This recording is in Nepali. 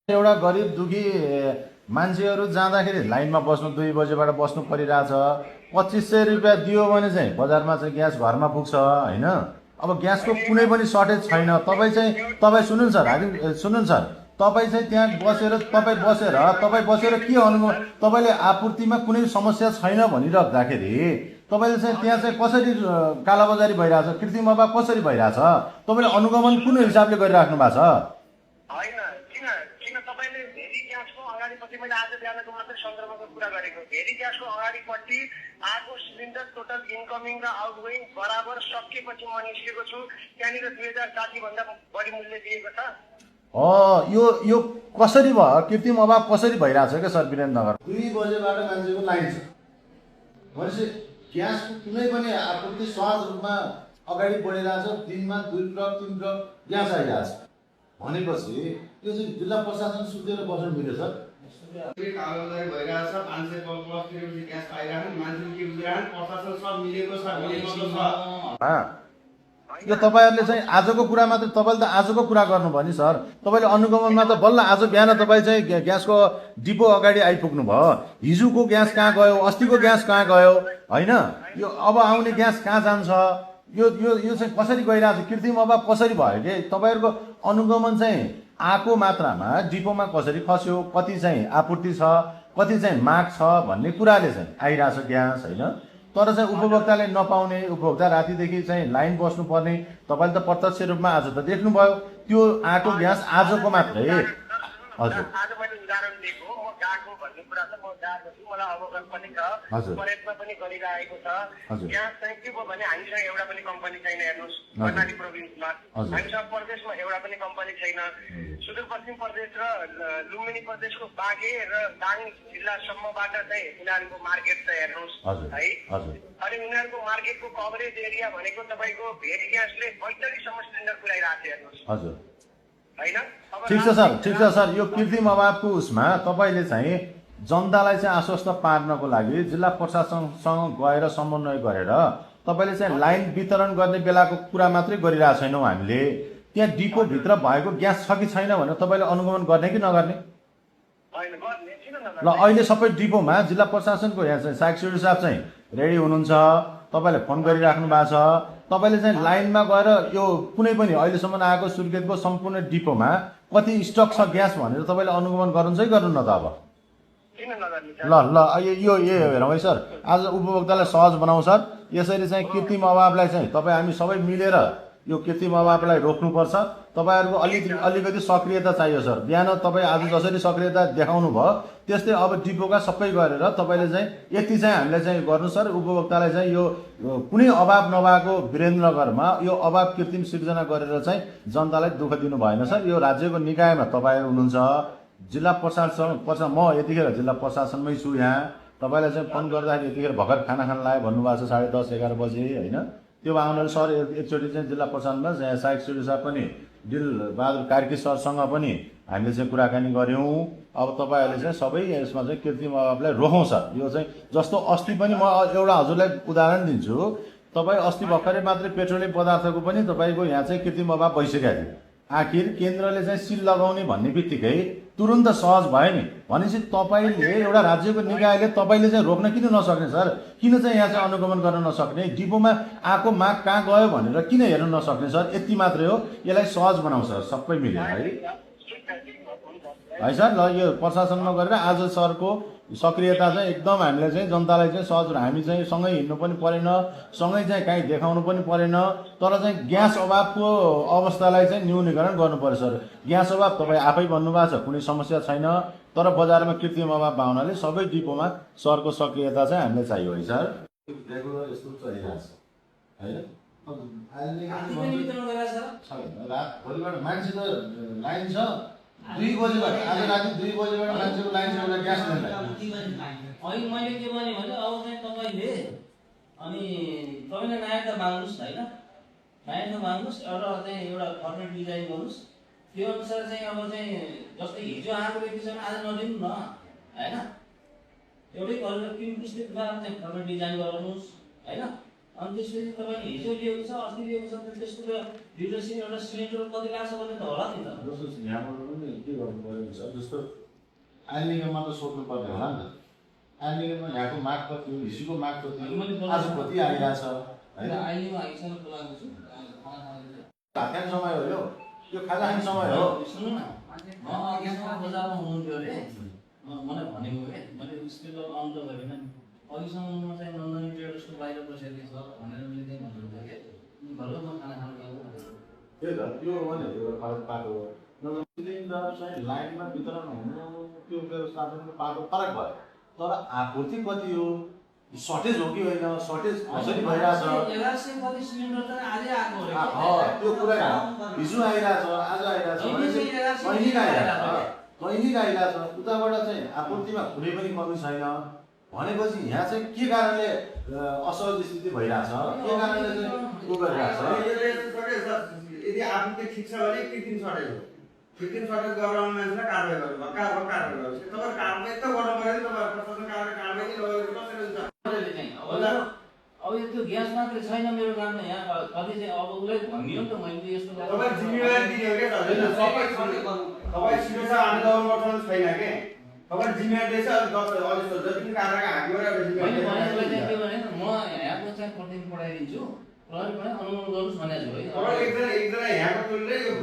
एउटा गरिब दुखी मान्छेहरू जाँदाखेरि लाइनमा बस्नु 2 बजेबाट बस्नु परिरहेछ। 2500 रुपियाँ दियो भने चाहिँ बजारमा चाहिँ ग्यास घरमा पुग्छ होइन। अब ग्यासको कुनै पनि सर्टेज छैन। तपाईँ सुन्नु सर, सुन्नु सर, तपाईँ चाहिँ त्यहाँ बसेर के अनुभव, तपाईँले आपूर्तिमा कुनै समस्या छैन भनिराख्दाखेरि तपाईँले चाहिँ त्यहाँ चाहिँ कसरी कालाबजारी भइरहेछ, कृत्रिम अभाव कसरी भइरहेछ, तपाईँले अनुगमन कुन हिसाबले गरिराख्नु भएको छ? होइन, किन तपाईले भेरी ग्यासको अगाडिपट्टि, मैले आज बिहानको मात्रै सन्दर्भको कुरा गरेको, भेरी ग्यासको अगाडिपट्टि आगो सिलिन्डर टोटल इन्कमिङ र आउटगोइङ बराबर सकिएपछि म निस्केको छु। त्यहाँनिर 2060 भन्दा बढी मूल्य दिएको छ। यो कसरी भयो, कृत्रिम अभाव कसरी भइरहेछ क्या सर वीरेन्द्रनगर? 2 बजेबाट मान्छेको लाइन छ भनेपछि ग्यासको कुनै पनि आपूर्ति सहज रूपमा अगाडि बढिरहेछ। दिनमा 2 ट्रक 3 ट्रक ग्यास आइरहेछ भनेपछि यो चाहिँ जिल्ला प्रशासन सुतेर बस्नु मिल्यो सर? कालोबाजारी भइरहेछ, मान्छे प्लस ग्यास पाइरहेछन्, मान्छेले के बुझिरहेछन्, प्रशासन सब मिलेको छ। यो तपाईँहरूले चाहिँ आजको कुरा मात्रै, तपाईँले त आजको कुरा गर्नुभयो नि सर। तपाईँले अनुगमनमा त बल्ल आज बिहान तपाईँ चाहिँ ग्यासको डिपो अगाडि आइपुग्नु भयो। हिजोको ग्यास कहाँ गयो, अस्तिको ग्यास कहाँ गयो होइन? यो अब आउने ग्यास कहाँ जान्छ? यो यो यो चाहिँ कसरी गइरहेको छ? कृत्रिम अभाव कसरी भयो कि? तपाईँहरूको अनुगमन चाहिँ आएको मात्रामा डिपोमा कसरी खस्यो, कति चाहिँ आपूर्ति छ, कति चाहिँ माग छ भन्ने कुराले चाहिँ आइरहेछ ग्यास होइन। तर चाहिँ उपभोक्ताले नपाउने, उपभोक्ता रातिदेखि चाहिँ लाइन बस्नुपर्ने, तपाईँले त प्रत्यक्ष रूपमा आज त देख्नुभयो। त्यो आएको ग्यास आजको मात्रै। हजुर, आज मैले उदाहरण दिएको, म गएको भन्ने कुरा छ, म गएको छु, मलाई अवगत पनि छ, प्रयत्न पनि गरिरहेको छ। ग्यास चाहिँ के भयो भने हामीसँग एउटा पनि कम्पनी छैन। हेर्नुहोस्, कर्णाली प्रोभिन्समा हामीसँग प्रदेशमा एउटा पनि कम्पनी छैन। सुदूरपश्चिम प्रदेश र लुम्बिनी प्रदेशको बागे र दाङ जिल्लासम्मबाट चाहिँ उनीहरूको मार्केट छ। हेर्नुहोस् है, अनि उनीहरूको मार्केटको कभरेज एरिया भनेको तपाईँको भेरी ग्यासले 45सम्म सिलिन्डर पुऱ्याइरहेको छ। हेर्नुहोस् हजुर, होइन। ठिक छ सर, ठिक छ सर। यो कृत्रिम अभावको उसमा तपाईँले चाहिँ जनतालाई चाहिँ आश्वस्त पार्नको लागि जिल्ला प्रशासनसँग गएर समन्वय गरेर तपाईँले चाहिँ लाइन वितरण गर्ने बेलाको कुरा मात्रै गरिरहेको छैनौँ हामीले। त्यहाँ डिपोभित्र भएको ग्यास छ कि छैन भनेर तपाईँले अनुगमन गर्ने कि नगर्ने? ल, अहिले सबै डिपोमा जिल्ला प्रशासनको यहाँ चाहिँ साइक सिडी साहब चाहिँ रेडी हुनुहुन्छ। तपाईँले फोन गरिराख्नु भएको छ। तपाईँले चाहिँ लाइनमा गएर यो कुनै पनि अहिलेसम्म आएको सुर्खेतको सम्पूर्ण डिपोमा कति स्टक छ ग्यास भनेर तपाईँले अनुगमन गर्नुहुन्छ कि गर्नु न त? अब ल यो हेरौँ है सर, आज उपभोक्तालाई सहज बनाउँ सर। यसरी चाहिँ कृत्रिम अभावलाई चाहिँ तपाईँ हामी सबै मिलेर यो कृत्रिम अभावलाई रोक्नुपर्छ। तपाईँहरूको अलिकति सक्रियता चाहियो सर। बिहान तपाईँ आज जसरी सक्रियता देखाउनु भयो त्यस्तै अब डिपोका सबै गरेर तपाईँले चाहिँ यति चाहिँ हामीलाई चाहिँ गर्नु सर। उपभोक्तालाई चाहिँ यो कुनै अभाव नभएको वीरेन्द्रनगरमा यो अभाव कृत्रिम सिर्जना गरेर चाहिँ जनतालाई दुःख दिनु भएन सर। यो राज्यको निकायमा तपाईँहरू हुनुहुन्छ, जिल्ला प्रशासन म यतिखेर जिल्ला प्रशासनमै छु यहाँ। तपाईँलाई चाहिँ फोन गर्दाखेरि यतिखेर भर्खर खाना खान लाग्यो भन्नुभएको छ 10:30 11 बजे होइन। त्यो आउनाले सर एकचोटि चाहिँ जिल्ला प्रशासनमा साइक सिडी साहब पनि दिल बहादुर कार्की सरसँग पनि हामीले चाहिँ कुराकानी गऱ्यौँ। अब तपाईँहरूले चाहिँ सबै यसमा चाहिँ कृत्रिम अभावलाई रोकौँ सर। यो चाहिँ जस्तो अस्ति पनि म एउटा हजुरलाई उदाहरण दिन्छु। तपाईँ अस्ति भर्खरै मात्रै पेट्रोलियम पदार्थको पनि तपाईँको यहाँ चाहिँ कृत्रिम अभाव भइसकेको थियो। आखिर केन्द्रले चाहिँ सिल लगाउने भन्ने बित्तिकै तुरुन्त सहज भयो नि। भनेपछि तपाईँले एउटा राज्यको निकायले तपाईँले चाहिँ रोक्न किन नसक्ने सर? किन चाहिँ यहाँ चाहिँ अनुगमन गर्न नसक्ने? डिपोमा आएको माग कहाँ गयो भनेर किन हेर्न नसक्ने सर? यति मात्रै हो। यसलाई सहज बनाउँछ सबै मिलेर है सर। ल, यो प्रशासनमा गरेर आज सरको सक्रियता चाहिँ एकदम हामीले चाहिँ जनतालाई चाहिँ सहज, हामी चाहिँ सँगै हिँड्नु पनि परेन, सँगै चाहिँ कहीँ देखाउनु पनि परेन। तर चाहिँ ग्यास अभावको अवस्थालाई चाहिँ न्यूनीकरण गर्नु पर्यो सर। ग्यास अभाव तपाईँ आफै भन्नुभएको छ, कुनै समस्या छैन। तर बजारमा कृत्रिम अभाव भावनाले सबै डिपोमा सरको सक्रियता चाहिँ हामीलाई चाहियो है सर। रेगुलर यस्तो चलिरहेछ होइन। भोलिबाट मान्छे त लाइन छ 2 बजेबाट, आज राति 2 बजेबाट मान्छेको लाइन छ एउटा ग्यास लिनलाई। अहिले मैले के भने अब चाहिँ तपाईँले अनि तपाईँले नायक त माग्नुहोस् होइन, नायक त माग्नुहोस्, एउटा चाहिँ एउटा फर्मेट डिजाइन गर्नुहोस्। त्यो अनुसार चाहिँ अब चाहिँ जस्तै हिजो आएको व्यक्तिसँग आज नदिनु न होइन। एउटै गरेर 3 स्टेपमा चाहिँ फर्मेट डिजाइन गराउनुहोस् होइन। अनि त्यसपछि तपाईँले हिजो लिएको छ अस्ति लिएको छ त्यसको त ड्युरेसन एउटा सिलिन्डर कति लाग्छ भन्ने त होला नि त। जस्तो यहाँबाट पनि के गर्नु पऱ्यो हुन्छ जस्तो आइलिङमा त सोध्नु पर्ने होला नि त। आइलिङमा यहाँको माग कति हो, हिजोको माग कति हो, आज कति आइरहेछ होइन। आइलिङमा आइसकेर बोलाएको छु खाना खाएको भात खाने समय हो यो खाजा खाने समय हो। सुन्नु न म अघिसम्म बजारमा हुनुहुन्थ्यो अरे मलाई भनेको क्या मैले उसको आउनु त भएन नि अघिसम्म म चाहिँ नन्दनी ट्रेडर्सको बाहिर बसेको छ भनेर मैले त्यही भन्नुहुन्थ्यो क्या घरमा म खाना खानु गएको त्यही त त्यो भने एउटा फरक पाएको हो। सिलिन्डर चाहिँ लाइनमा वितरण हुनु त्यो व्यवस्थापनको पाएको फरक भयो तर आपूर्ति कति हो, सर्टेज हो कि होइन, सर्टेज कसरी भइरहेछ 1100 कति सिलिन्डर त आजै आएको हो त्यो कुरा हिजो आइरहेछ आज आइरहेछ दैनिक आइरहेछ उताबाट चाहिँ आपूर्तिमा कुनै पनि कमी छैन भनेपछि यहाँ चाहिँ के कारणले असहज स्थिति भइरहेछ, के कारणले चाहिँ उ गरिरहेछ। यदि आपूर्ति ठिक छ भने कृत्रिम सर्टेज हो। कृत्रिम सर्टेज गराउने मान्छेलाई कारवाही गर्नु कारवाही गर्नुहोस्। तपाईँ कारवाही त गर्नु पऱ्यो नि तपाईँ प्रशासन कारवाही नगरेर कसरी हुन्छ। अब यो त्यो ग्यास मात्रै छैन मेरो काममा यहाँ कति चाहिँ अब उसलाई भनियो नि त मैले यस्तो तपाईँ जिम्मेवारी दिने हो क्या सबै तपाईँ सिधै छ हामी गभर्मेन्ट छैन के तपाईँ जिम्मेवारी दिएछ अलिक जति पनि कारवाही हामी के भने म यहाँको चाहिँ प्रतिनिधि पठाइदिन्छु र पनि अनुमोदन गर्नुहोस् भनेको छु है। एकजना यहाँको तुलनाले यो